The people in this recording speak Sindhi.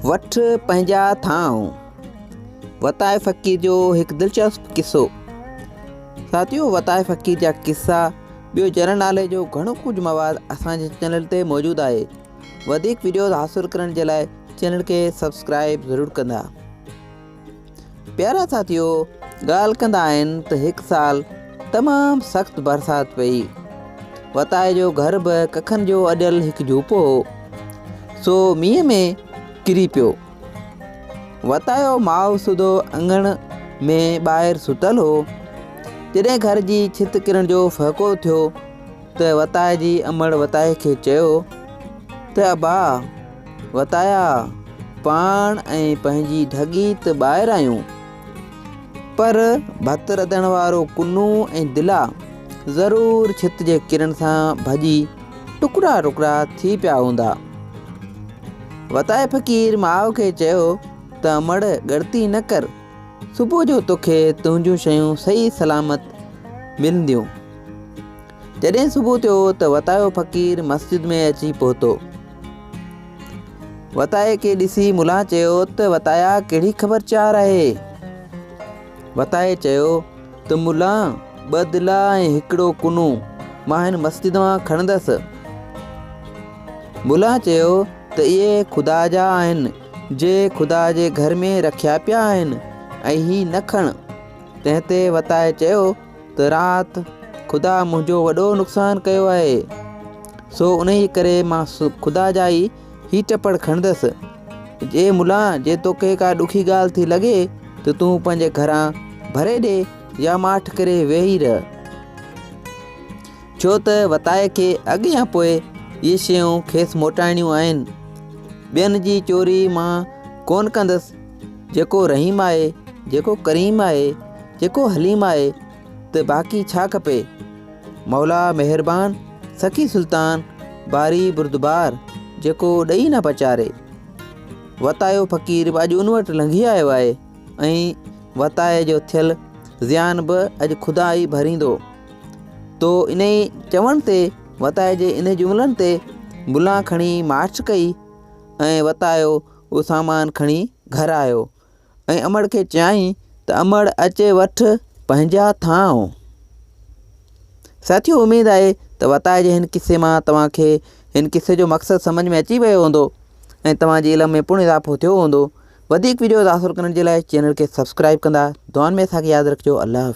وٺ پنهنجا ٿانء. وتائي فقير جو هڪ دلچسپ قصو. ساٿيو وتائي فقير جا قصا ٻيو جنرل نالي جو گهڻو ڪجهه مواد اسان جي چينل تي موجود آهي. وڌيڪ وڊيوز حاصل ڪرڻ جي لاء چينل کي سبسڪرائب ضرور ڪندا. پيارا ساٿيو ڳالهه ڪندا آهن ته هڪ سال تمام سخت برسات پئي. وتائي جو گهر به ڪکن جو اڏيل هڪ جهوپو هو، سو مينهن ۾ ڪري پيو. وتايو ماء سڌو اڱڻ ۾ ٻاهر ستل هو. جڏهن گهر جي ڇت ڪرڻ جو ڦهڪو ٿيو ته وتائي جي امڙ وتائي کي چيو ته ابا! وتايا، پاڻ ۽ پنهنجي ڍڳي ته ٻاهر آهيون، پر ڀت رڌڻ وارو ڪنو ۽ دلا ضرور ڇت جي ڪرڻ سان ڀڄي ٽڪرا ٽڪرا ٿي پيا هوندا. وتائي فقير ماء کي چيو ته امڙ ڳڻتي نه ڪر، صبح جو توکي تنهنجون شيون صحيح سلامت ملنديون. جڏهن صبح ٿيو ته وتايو فقير مسجد ۾ اچي پهتو. وتائي کي ڏسي ملان چيو ته وتايا ڪهڙي خبر چار آهي؟ وتائي چيو ته ملان ٻه دلا ۽ هڪڙو ڪنو مان هن مسجد مان کڻندس. ملان چيو ته اهي خدا جا آهن جي خدا جي گهر ۾ رکيا پيا آهن ۽ هي نه کڻ. تنهن تي وتائي چيو ته رات خدا منهنجو وڏو نقصان ڪيو آهي، سو انهيء ڪري مان خدا جا ئي هي ٽپڙ کڻندس. اي ملان، جي توکي ڪا ڏکي ڳالهه ٿي لڳي ته تون پنهنجي گهران ڀري ڏي يا ماٺ ڪري ويهي رهه. ڇو ته وتائي کي اڳ يا پوء اهي شيون کيس موٽائڻيون آهن. ٻين جي چوري مان ڪونه ڪندس. جيڪو رحيم آهي، جيڪو ڪريم آهي، جيڪو حليم آهي ته باقي ڇا کپي؟ مولا مهربان، سخي سلطان، باري بردبار، جيڪو ڏئي نه پچاري. وتايو فقير به اڄ ان وٽ لنگهي آيو آهي ۽ وتائي جو ٿيل زيان به اڄ خدا ئي ڀريندو. تو انهي چوڻ تي وتائي جي انهي جملن تي ملان کڻي ماٺ ڪئي ۽ وتايو اهو سامان کڻي گهر آيو ۽ امڙ کي چيائين ته امڙ اچي وٺ پنهنجا ٿانء. ساٿيو اميد آهي ته وتائي جي هن قصي مان توهان کي هن قصي جو مقصد سمجھ ۾ اچي ويو هوندو ۽ توهان جي علم ۾ پڻ اضافو ٿيو هوندو. وڌيڪ وڊيوز حاصل ڪرڻ جي لاء چينل کي سبسڪرائب ڪندا. دعائن ۾ اسان کي ياد رکجو. الله حافظ.